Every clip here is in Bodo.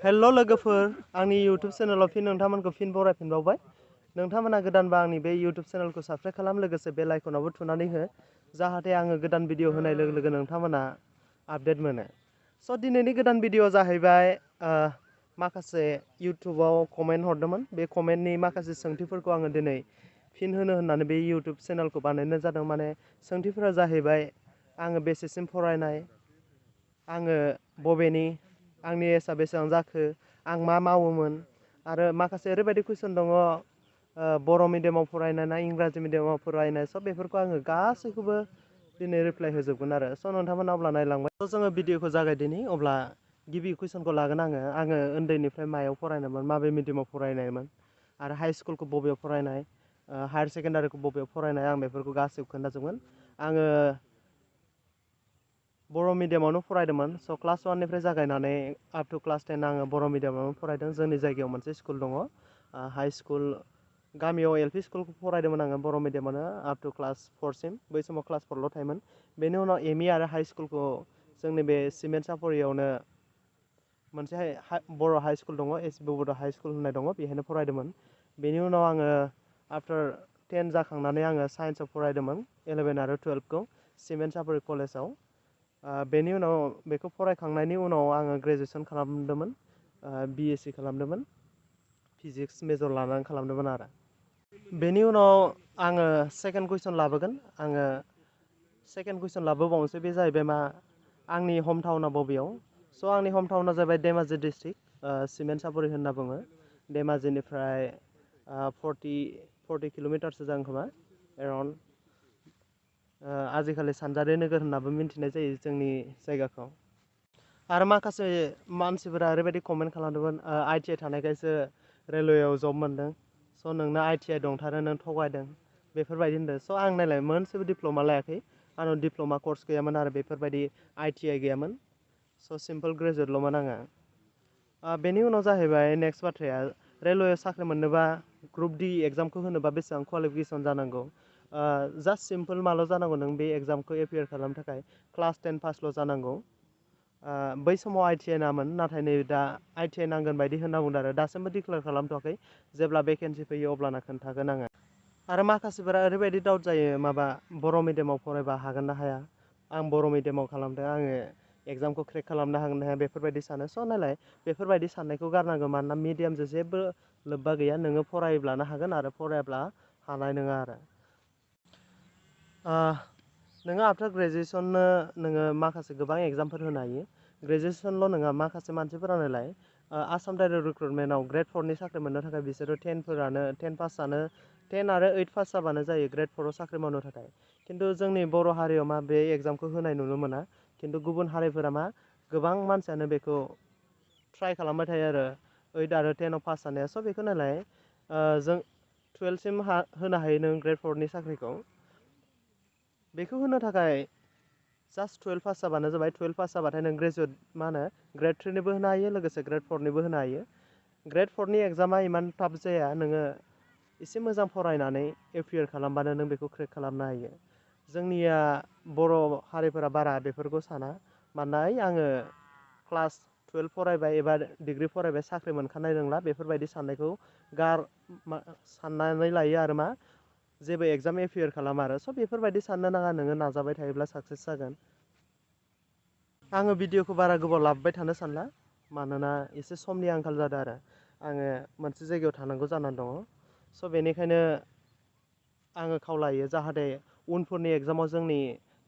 हेल' लोगोफोर आंनि इउटुब चेनेलाव नोंथांमोनखौ फिन बरायफिनबावबाय। नोंथांमोना गोदानबा आंनि बे इउटुब चेनेलखौ साबस्क्राइब खालाम, लोगोसे बेल आइकनावबो थुनानै हो, जाहाथे आङो गोदान भिडिअ होनाय लोगो लोगो नोंथांमोना आपडेट मोनो। स' दिनैनि गोदान भिडिअ जाहैबाय माखासे इउटुबाव कमेन्ट हरदोंमोन। बे कमेन्टनि माखासे सोंथिफोरखौ आङो दिनै फिन होनो होननानै बे इउटुब चेनेलखौ बानायनाय जादों। माने सोंथिफोरा जाहैबाय आङो बेसेसिम फरायनाय, आङो बबेनि, आंनि एजआ बेसेबां जाखो, आं मा मावोमोन, आरो माखासे ओरैबायदि कुइसन दङ बर' मिडियामाव फरायनाय ना इंराजि मिडियामाव फरायनाय। स' बेफोरखौ आङो गासैखौबो दिनै रिप्लाय होजोबगोन आरो। स' नोंथांमोना अब्ला नायलांबाय। स' जोङो भिडिअखौ जागायदिनि। अब्ला गिबि कुइसनखौ लागोन आङो उन्दैनिफ्राय मायाव फरायनायमोन, माबे मिडियामाव फरायनायमोन, आरो हाइ स्कुलखौ बबेयाव फरायनाय, हायार सेकेन्डारिखौ बबेयाव फरायनाय, आं बेफोरखौ गासैबो खोन्थाजोबगोन। आङो बर' मिडियामावनो फरायदोंमोन। स' क्लास 1निफ्राय जागायनानै आप टु क्लास 10 आङो बर' मिडियामावनो फरायदों। जोंनि जायगायाव मोनसे स्कुल दङ, हाइ स्कुल, गामियाव एल पि स्कुलखौ फरायदोंमोन आङो बर' मिडियामावनो आप टु क्लास 4सिम। बै समाव क्लास 4ल' थायोमोन। बेनि उनाव एम इ आरो हाइ स्कुलखौ जोंनि बे सिमेन्ट सापरियावनो मोनसे बर' हाइ स्कुल दङ, एस बि बर' हाइ स्कुल होननाय दङ, बेहायनो फरायदोंमोन। बेनि उनाव आङो आफ्टार 10 जाखांनानै आङो साइन्सआव फरायदोंमोन, 11 आरो 12खौ सिमेन्ट सापरि कलेजाव। बेनि उनाव बेखौ फरायखांनायनि उनाव आङो ग्रेजुवेसन खालामदोंमोन, बि एस सि खालामदोंमोन, फिजिक्स मेजर लानानै खालामदोंमोन आरो। बेनि उनाव आङो सेकेन्ड कुइसन लाबोगोन। आङो सेकेन्ड कुइसन लाबोबावनोसै, बे जाहैबाय मा आंनि हम टाउना बबेयाव। स' आंनि हम टाउना जाहैबाय धेमाजि डिस्ट्रिक्ट, सिमेन्ट सापरि होनना बुङो। धेमाजिनिफ्राय 40 किल'मिटारसो जागोन खोमा, एराउन्ड। आजिखालि सानजारि नोगोर होननाबो मिन्थिनाय जायो जोंनि जायगाखौ। आरो माखासे मानसिफोरा ओरैबायदि कमेन्ट खालामदोंमोन, आइ टि आइ थानायखायसो रेलवेआव जब मोनदों, स' नोंना आइ टि आइ दंथारो, नों थगायदों, बेफोरबायदि होनदों। स' आं नायलाय मोनसेबो डिप्ल'मा लायाखै, आंनाव डिप्ल'मा कर्स गैयामोन आरो बेफोरबायदि आइ टि आइ गैयामोन। स' सिम्पोल ग्रेजुवेटल'मोन आङो। बेनि उनाव जाहैबाय नेक्स्ट बाथ्राया, रेलवेआव साख्रि मोननोबा ग्रुप डि एग्जामखौ होनोबा बेसेबां क्वालिफिकेसन जानांगौ। जास्ट सिम्पोल माल' जानांगौ, नों बे एग्जामखौ एपियार खालामनो थाखाय क्लास 10 पासल' जानांगौ। बै समाव आइ टि आइ नामोन, नाथाय नै दा आइ टि आइ नांगोन बायदि होनना बुंदों आरो। दासिमबो डिक्लेयार खालामथ'वाखै, जेब्ला भेकेन्सि फैयो अब्लाना खोन्थागोन आङो। आरो माखासेफोरा ओरैबायदि डाउट जायो, माबा बर' मिडियामाव फरायबा हागोन ना हाया। आं बर' मिडियामाव खालामदों, आङो एग्जामखौ क्रेक खालामनो हागोन ना हाया, बेफोरबायदि सानो। स' नायलाय बेफोरबायदि साननायखौ गारनांगौ, मानोना मिडियामजों जेबो लोब्बा गैया। नोङो फरायोब्लानो हागोन, आरो फरायाब्ला हानाय नङा आरो। नोङो आफ्टार ग्रेजुवेसननो नोङो माखासे गोबां एग्जामफोर होनो हायो। ग्रेजुवेसनल' नङा, माखासे मानसिफोरा नायलाय आसाम डाइरेक्ट रिक्रुटमेन्टआव ग्रेड 4नि साख्रि मोननो थाखाय बिसोरो 10 पासआनो 10 आरो 8 पास जाबानो जायो ग्रेड 4आव साख्रि मावनो थाखाय। खिन्थु जोंनि बर' हारियाव मा बे एग्जामखौ होनाय नुनो मोना। खिन्थु गुबुन हारिफोरा मा गोबां मानसियानो बेखौ ट्राइ खालामबाय थायो आरो 8 आरो 10आव पास जानाया। स' बेखौ नायलाय जों 12सिम होनो हायो नों ग्रेड 4नि साख्रिखौ। बेखौ होनो थाखाय जास्ट 12 पास जाबानो जाबाय। 12 पास जाबाथाय नों ग्रेजुवेट मा होनो ग्रेड 3निबो होनो हायो, लोगोसे ग्रेड 4निबो होनो हायो। ग्रेड 4नि एग्जामा इमान टाफ जाया, नोङो एसे मोजां फरायनानै एपियार खालामबानो नों बेखौ क्रेक खालामनो हायो। जोंनिया बर' हारिफोरा बारा बेफोरखौ साना, मानोना आङो क्लास 12 फरायबाय एबा डिग्रि फरायबाय, साख्रि मोनखानाय नंला, बेफोरबायदि साननायखौ साननानै लायो आरो मा जेबो एग्जाम एपियार खालामा आरो। स' बेफोरबायदि साननो नाङा, नोङो नाजाबाय थायोब्ला साक्सेस जागोन। आङो भिडिअखौ बारा गोबाव लाबोबाय थानो सानला, मानोना एसे समनि आंखाल जादों आरो आङो मोनसे जायगायाव थानांगौ जानानै दङ। स' बेनिखायनो आङो खावलायो जाहाथे उनफोरनि एग्जामाव जोंनि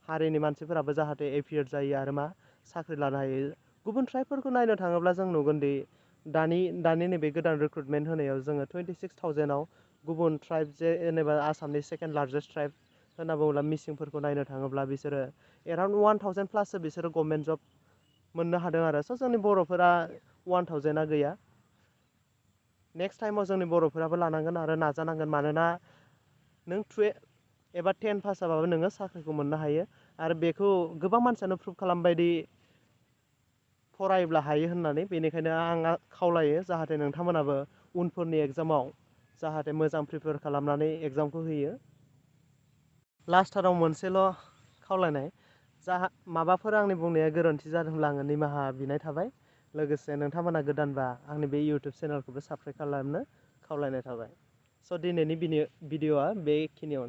हारिनि मानसिफोराबो जाहाथे एपियार जायो आरो मा साख्रि लानो हायो। गुबुन ट्राइबफोरखौ नायनो थाङोब्ला जों नुगोन दि दानि नैबे गोदान रिक्रुटमेन्ट होनायाव जोङो 26,000आव गुबुन ट्राइब जेनेबा आसामनि सेकेन्ड लार्जेस्ट ट्राइब होनना बुङोब्ला मिसिंफोरखौ नायनो थाङोब्ला बिसोरो एराउन्ड 1000 प्लाससो बिसोरो गभर्नमेन्ट जब मोननो हादों आरो। स' जोंनि बर'फोरा 1000आ गैया। नेक्स्ट टाइमाव जोंनि बर'फोराबो लानांगोन आरो नाजानांगोन, मानोना नों 12 एबा 10 पास जाबाबो नोङो साख्रिखौ मोननो हायो। आरो बेखौ गोबां मानसियानो प्रुभ खालामबायदि फरायोब्ला हायो होननानै। बेनिखायनो आं खावलायो जाहाथे नोंथांमोनाबो उनफोरनि एग्जामाव जाहाथे मोजां प्रिपेयार खालामनानै एग्जामखौ होयो। लास्टाराव मोनसेल' खावलायनाय, माबाफोर आंनि बुंनाया गोरोन्थि जादोंब्ला आङो निमाहा बिनाय थाबाय। लोगोसे नोंथांमोना गोदानबा आंनि बे इउटुब चेनेलखौबो साबस्क्राइब खालामनो खावलायनाय थाबाय। स' दिनैनि भिडिअ'आ बेखिनियावनो।